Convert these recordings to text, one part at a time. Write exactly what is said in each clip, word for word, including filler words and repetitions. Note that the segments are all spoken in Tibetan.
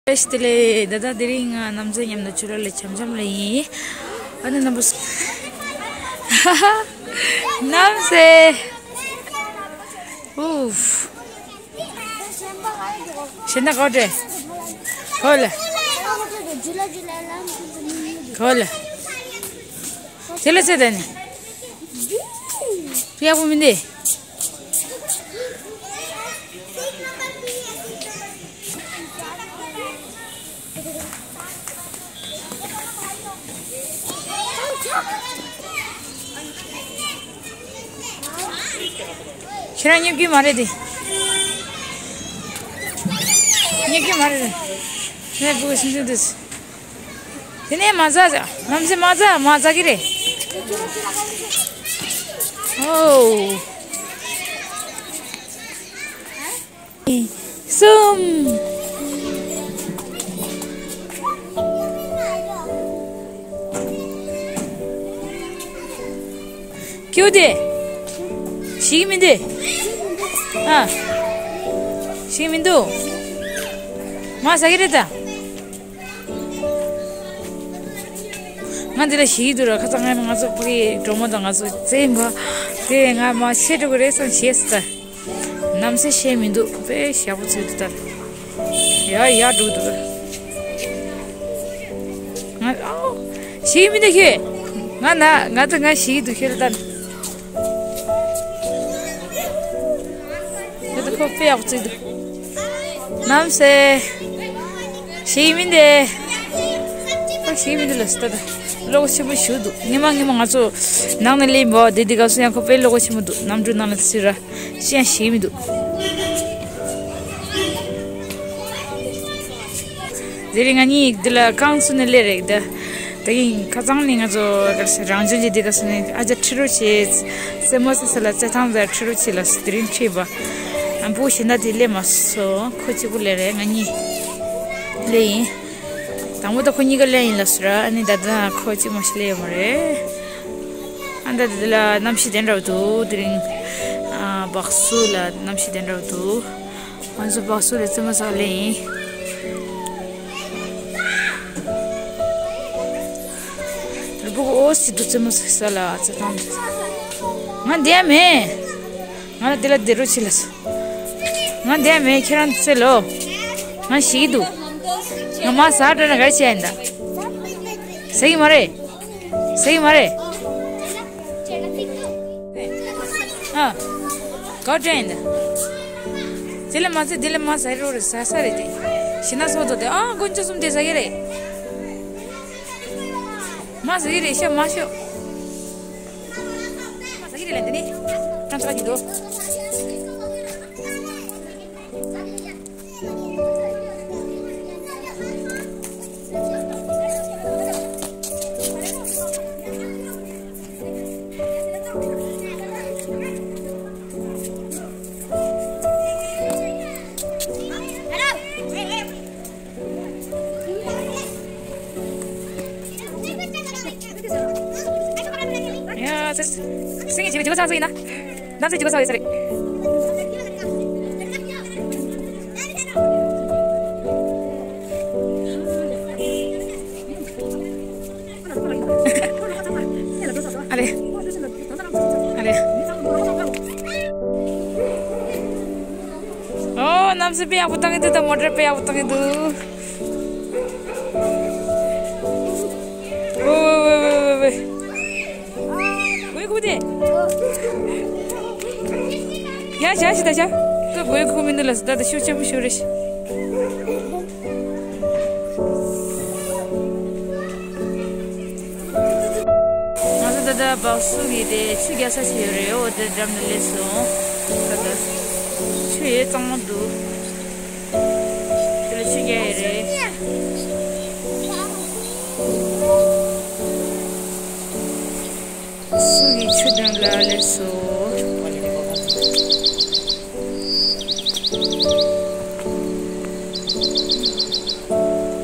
བཀྲ་ཤིས་བདེ་ལེགས། ད་ལྟ་དེ་རིང་ང་རྣམ་ཚེ་མཉམ་དུ་ཆུ་ལོག་ལ་འཆམ་འཆམ་ལ་ཡིན། ཨ་ནི་རྣམ་པ་སུ། རྣམ་ཚེ། ཨུབ། ཤེས་ན་གོ་དྲེ། གོ་ལ། གོ་ལ། དེ་ལ་ཚེ་ད་ནི། ཡག་པོ་མིན་ཏེ། ཁྱེད་རང་རྙེད་ཀྱི་མ་རེད་དེ། རྙེད་ཀྱི་མ་རེད་དེ། ངས་བུ་ག་ཤིང་ཤིང་དུས། དེ་ནས་མ་ཟ་ཟ། ནམ་སེ་མ་ཟ་མ་ཟ་གི་རེད། ཨོ། གསུམ། ཁྱོད་དེ། ཞིག་མི་འདི། ཨ། ཞིག་མི་འདུག་མ་ཟ་གི་རེད་ད། ང་འདི་ལ་ཞིག་འདུག་ར། ཁ་ཚ་ང་ང་ཚོ་ཕ་གི་གྲོགས་མོ་དང་ང་ཚོ་རྩེ་ཡིན་པ། དེ་ང་མ་ཤེས་འགྲོ་གི་རེད་བསམ་ཤེས་སོང་ད། ནམ་སེ་ཤེས་མི་འདུག་དཔེ་ཞག་པོ་ཚོད་འདུག་ད། ཡ་ཡ་འགྲོ་འདུག་ང་ཨོ། ཞིག་མི་འདུག་ཤེས། ང་ན་ང་ད་ང་ཞིག་འདུག་ཤེས་ད། ད་ཁོ་དཔེ་ཡག་པོ་བརྩིས་འདུག་ནམ་སེ། ཞིག་མི་འདུག་ཨ་ཞིག་མི་འདུག་ལ་སྟ་ད། བློ་ཆེན་པོ་ཞུ་འདུག་ཉི་མ་ཉི་མ་ང་ཚོ་ནང་ནས་སླེབས་འབའ་དེ་དེ་ག་སུ་ཡང་ཁོ་དཔེ་བློ་ཆེན་པོ་འདུག་གནམ་གྲུ་ནང་ལ་ཚུད་ར། ཤི་ཡང་ཞིག་མི་འདུག་དེ་རིང་ང་གཉིས་འདི་ལ་རྐང་བཙུགས་ནས་སླེབས་རེད་ད། དེ་ཡིན་ཁ་ཚང་ནས་ང་ཚོ་ག་རེ་ཟེར་རང་བྱོན་གྱི་འདི་ག་སོང་ནས་ཨ་ཅག་ཁྲི་རུ་ཆེ། རྩེད་མོ་རྩེ་ས་ལ་རྩེད་ཐང་ཟེར་ཁྲི་རུ་ཆེ་ལ་དེ་རིང་ཁྲིད་པ། ཨ་བུ་གཞན་དག་དེ་སླེབས་མ་སོང་། ཁོ་གཅིག་པུ་སླེབས་རེད། ང་གཉིས་སླེབས་ཡིན། དང་པོ་ད་ཁོ་གཉིས་ཀ་སླེབས་ཡིན་ལབ་སོང་ར། ཨ་ནི་ད་ལྟ་ཁོ་གཅིག་མ་ཞིག་སླེབས་ཡོད་མ་རེད། ཨ་ད་དེ་ལ་གནམ་གཤིས་དེ་འདྲ་བོ་འདུག་དེ་རིང་ཨ་བག་སུ་ལ་གནམ་གཤིས་དེ་འདྲ་བོ་འདུག་ང་ཚོ་བག་སུ་ལ་རྩེད་མོ་རྩེ་ལེ་ཡིན། རི་བོ་ཨོ་སི་དུ་རྩེད་མོ་རྩེ་ས་ལ་རྩེད་ཐང་། ང་འདིར་མེད། ང་ལ་འདི་ལ་འདི་རུ་ཕྱི་ལ་སོང་། ང་འདིར་མེད། ཁྱེད་རང་རྩེ་ལོ། ང་ཞིག་འདུག་ང་མ་ཟ་འགྲོ་ན་ག་རེ་བྱས་ཡིན་ད། ཟ་གི་མ་རེད། ཟ་གི་མ་རེད། ཨ། ག་དྲན་ཡིན་ད། དེ་ལས་མ་ཚད་དེ་ལས་མ་ཟ་རོ་རེད། ཟ་ས་རེད་དེ། ཤི་ན་སོ་དོ་དེ། ཨ་དཀོན་མཆོག་གསུམ་དེ་ཟ་གི་རེད། མ་ཟ་གི་རེད་ཤ་མ་ཤོ། མ་ཟ་གི་རེད་ལན་དེ་ནི། ཀྲང་ཀྲ་གི་འདུག་ཡ། སེང་གེ་བྱི་གོ་ཚ་སུ་ཡིན་ན། གནམ་སའི་བྱི་གོ་ཚ་ཡོད་ས་རེད། ཨ་རེ། ཨ་རེ། ཨོ། གནམ་ས་དཔེ་ཡག་པོ་བཏང་གི་འདུག་ད་མོ་ཊ་དཔེ་ཡག་པོ་བཏང་གི་འདུག་ཝེ་ཝེ་ཝེ་ཝེ་ཝེ། ཝེ་ཁུ་དེ། ཡ་ཞ་ཞི་ད་ཞ། ད་ཝེ་ཁུ་མི་འདུག་ལ་ད་ད་ཤུགས་ཆེན་པོ་ཤུགས་རེ་ཞིག་ང་ཚོ་ད་ལྟ་བག་སུ་གི་དེ་ཆུ་རྒྱག་ས་ཞིག་ཡོད་རེད། འོ་དེ་འགྲམ་ནས་སླེབས་སོང་། ད་ལྟ་ཆུ་ཡོད་གཙང་མ་འདུག་དེ་ལ་ཆུ་རྒྱག་ཡོད་རེད། སུ་གི་ཆུ་འགྲམ་ལ་སླེབས་སོང་།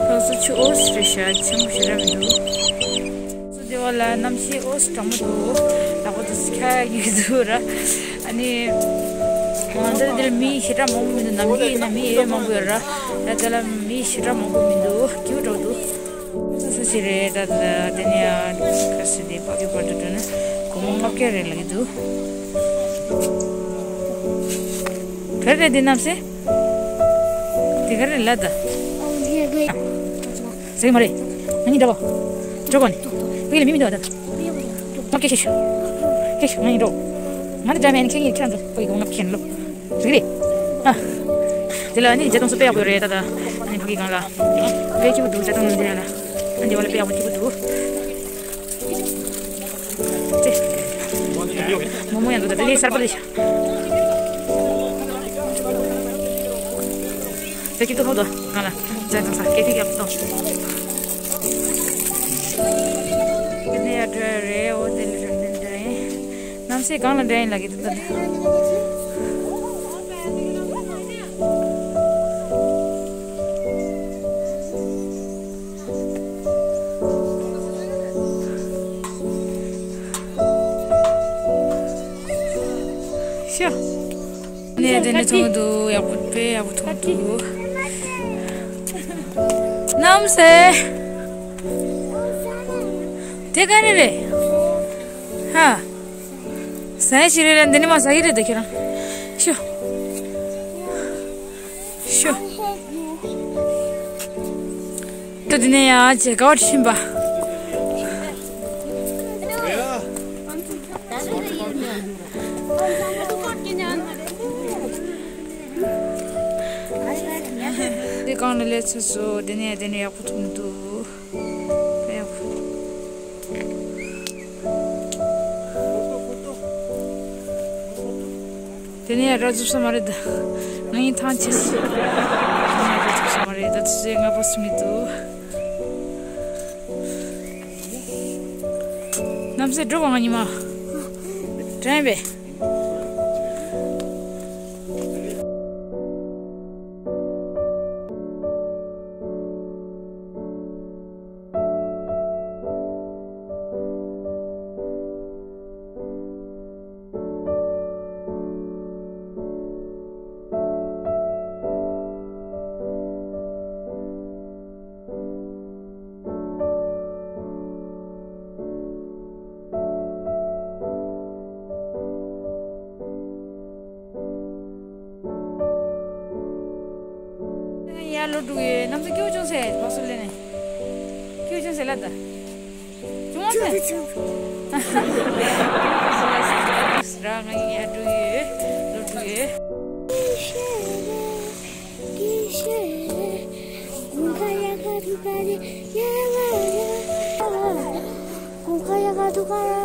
ད་སུ་ཆུ་ཨོ་སི་རེ་ཤ་ཆེན་པོ་ཞེ་དྲག་མི་འདུག་སུ་དེ་བ་ལ་གནམ་གཤིས་ཨོ་སི་གྲང་མོ་འདུག་ལག་པ་དུ་སི་ཁ་གི་འདུག་ར། ཨ་ནི་ང་འདིར་འདིར་མི་ཞེ་དྲག་མང་པོ་མི་འདུག་ནམ་གི་ཡིན་ན་མི་ཨེ་མང་པོ་ཡོད་ར། ད་དེ་ལ་མི། ཞེ་དྲག་མང་པོ་མི་འདུག་སྐྱིད་པོ་འདུག་ས་ས་ཞིག་རེད། ད་ད་དེ་ནས་ཡང་ཁ་སི་དེ་ཕ་གི་བར་དུ་འགྲོ་ན་སྒོར་མོ་ལྔ་བརྒྱ་རེད་ལབ་ཀྱི་འདུག་ག་རེ་རེད་འདི་རྣམ་སྲས། དེ་ག་རེ་ལབ་ད། ཟེར་གི་མ་རེད། ང་གཉིས་འདྲ་བ། འགྲོ་གོ་ནི། ཕ་གི་ལ་མི་མི་འདུག་ད། ང་སྐད་ཤེས་ཤོག་སྐད་ཤོག་ང་གཉིས་འགྲོ། ང་ད་འདྲ་མེད་ནི་ཁྱེད་གཉིས་ཁྱེད་རང་ཚོ་ཕ་གི་སྒོར་མོ་ལྔ་བརྒྱ་ལོ། ཟེར་གི་རེད། ཨ། དེ་ལ་ནི་བརྒྱ་སྟོང་སུ་དཔེ་ཡག་པོ་རེད་ད་ད། ཨ་ནི་ཕ་གི་སྒང་ལ། དཔེ་སྐྱིད་པོ་འདུག་བརྒྱ་སྟོང་ལ་འདི་ཡ་ལ། ཨ་འདི་བ་ལ་དཔེ་ཡག་པོ་སྐྱིད་པོ་འདུག་ཅེ། མོ་མོ་ཡང་འདུག་ད་དེ་ལས་གསར་པ་ལས་ཤ། དཔེ་སྐྱིད་པོ་ཧོ་དོ་གང་ལ། བརྒྱ་སྟོང་ས་སྐད་ཐིག་ཡག་པོ་གཏོང་། དེ་ནས་ཡར་འགྲོ་ཡ་རེད། འོ་དེ་ལས་རང་བདེན་འདྲ་ཡིན། རྣམ་སྲས་སྒང་ལ་འདྲ་ཡིན་ལབ་ཀྱི་འདུག་ད། ཤོ། ནས་དེ་ནས་མཐོང་འདུག་ཡག་པོ་དཔེ་ཡག་པོ་མཐོང་འདུག་རྣམ་སྲས། དེ་ག་རེ་རེད། ཧ། ཟས་ཞིག་རེད་ལ་འདི་ནས་མ་ཟ་གི་རེད་ད་ཁྱེད་རང་། ཤོ། ཤོ། ད་འདི་ནས་ཡང་བྱེད་དགའ་བ་ཕྱིན་པ། འདི་གང་ལ་སླེབས་ཚར་སོང་། འདི་ནས་འདི་ནས་ཡག་པོ་མཐོང་འདུག་དེ་ནས་ར་རྫུབ་ས་མ་རེད་ད། ང་ཡིན་ཐང་ཆད། དེ་ནས་ར་རྫུབ་ས་མ་རེད་ད། ཆུ་ཚོད་ལྔ་པ་སུ་མི་འདུག་རྣམ་སྲས་འགྲོ་བ་ང་ཉི་མ། དྲན་པས། ཡར་ལོག་འགྲོ་གི་ཡོད། རྣམ་ཚོ་སྐྱིད་པོ་བྱུང་ཟེར་ལགས་སོ་ལབ་ནས། སྐྱིད་པོ་བྱུང་ཟེར་ལབ་ད། བྱུང་བ་ཟེར། ར་ང་ཡར་འགྲོ་གི་ཡོད། ལོག་འགྲོ་གི་ཡོད།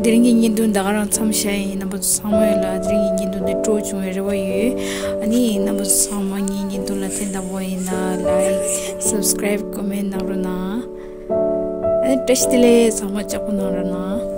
དེ་རིང་གི་བརྙན་ཐུང་ད་ག་རང་མཚམས་བཞག་ཡིན། རྣམ་པ་ཚོ་ཚང་མ་ལ་དེ་རིང་གི་བརྙན་ཐུང་འདི་སྤྲོ་བྱུང་བའི་རེ་བ་ཡོད། ཨ་ནི་རྣམ་པ་ཚོ་ཚང་མ་ངའི་བརྙན་ཐུང་ལ་ཕན་བཏགས་པ་ཡིན་ན་ལའིཀ་སབ་སི་ཀ་རའིབ་ཀོ་མེན་གནང་རོགས་གནང་། ཨ་ནི་བཀྲ་ཤིས་བདེ་ལེགས། ཚང་མ་ལྕགས་པོ་གནང་རོགས་གནང་།